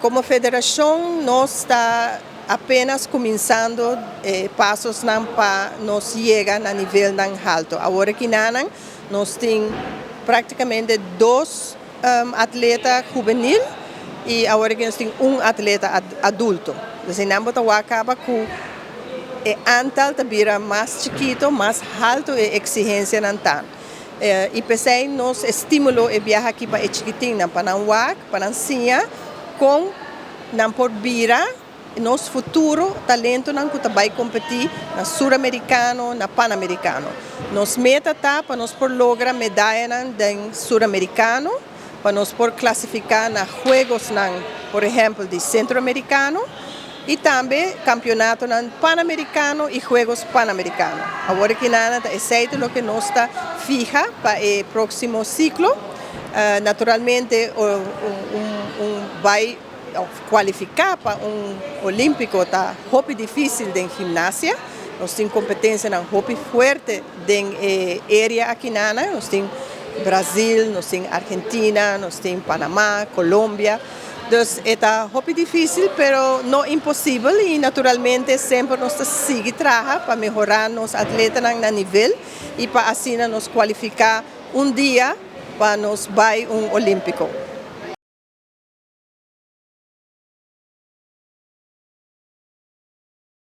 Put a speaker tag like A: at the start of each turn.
A: Como federacion nos ta apenas cuminsando pasonan pa nos yega na nivelnan halto. Awor aki nos tin practicamente dos atleta hubenil y awor aki nos tin un atleta adulto. Anto, nan bo ta caba cu e aantal ta bira mas chikito, mas halto e exigencianan ta. Y p'esey nos estimulo e biaha aki pa e chikitinnan, pa nan wak, pa nan siña, con nan por bira nos futuro talentonan cu bay competi na Suramericano, na Panamericano. Nos meta ta pa nos por logra medaya den Suramericano, pa nos por clasifica na Juegos, por ehempel, di Centroamericano, y tambe campeonato Panamericano y Juegos Panamericano. Awor aki nan esey ta loke nos ta fiha pa e proximo ciclo. Naturalmente, un bay cualifica pa un Olimpico ta hopi dificil den gimnasia. Nos tin competencianan hopi fuerte den area aki nan. Nos tin Brasil, nos tin Argentina, nos tin Panama, Colombia. Dus ta hopi dificil, pero no imposibel, y naturalmente semper nos ta sigui traha pa mehora nos atletanan na nivel y pa asina nos cualifica un dia pa nos bay un Olimpico.